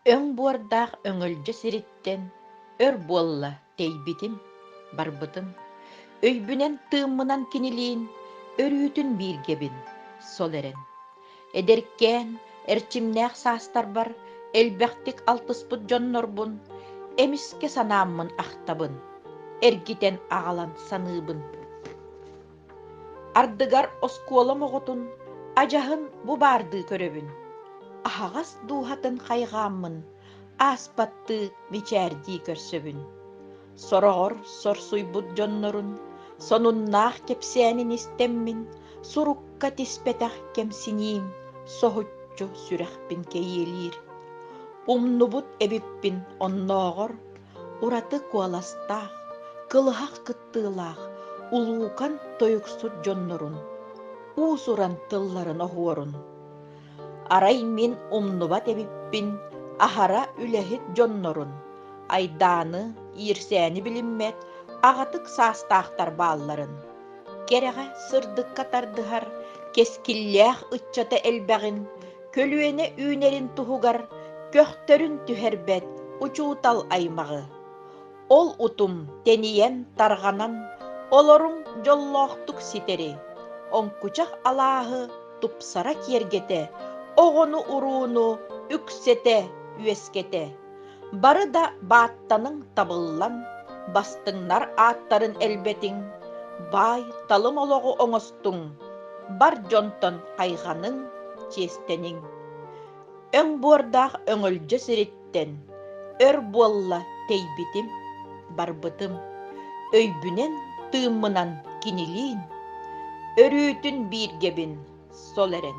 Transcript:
Өҥ буордаах өҥөлдьө сириттэн өр буолла тэйбитим, барбытым. Өйбүнэн тыыммынан кинилиин өрүүтүн бииргэбин, сол эрэн. Эдэркээн, эрчимнээх саастарбар элбэхтик алтыспыт дьоннорбун эмискэ санааммын ахтабын, эргитэн аҕалан саныыбын. Ардыгар оскуолам оҕотун адьаһын бу баардыы көрөбүн, аһаҕас дууһатын хайҕааммын, ааспаттыы мичээрдии көрсөбүн. Сороҕор сорсуйбут дьоннорун сонуннаах кэпсээнин истэммин, сурукка тиспэтэх кэмсиниим соһуччу сүрэхпин кэйиэлиир. Умнубут эбиппин оннооҕор ураты куоластаах, кылыһах кыттыылаах улуукан тойуксут дьоннорун, уус-уран тылларын оһуорун. Арай мин умнубат эбиппин аһара үлэһит дьоннорун, айдааны, иирсээни билиммэт аҕатык саастаахтар баалларын. Кэрэҕэ, сырдыкка тардыһар кэскиллээх ыччата элбэҕин, көлүөнэ үүнэрин туһугар көхтөрүн түһэрбэт учуутал аймаҕы. Ол утум тэнийэн, тарҕанан, олоруҥ дьоллоохтук ситэри, оҥкучах алааһы тупсара киэргэтэ, оҕону-урууну үксэтэ, үөскэтэ. Бары да бааттаныҥ табыллан, бастыҥнар ааттарын элбэтиҥ, баай талым олоҕу оҥостуҥ, бар дьонтон хайҕаныҥ, чиэстэниҥ. Өҥ буордаах өҥөлдьө сириттэн өр буолла тэйбитим, барбытым. Өйбүнэн тыыммынан кинилиин, өрүүтүн бииргэбин сол эрэн.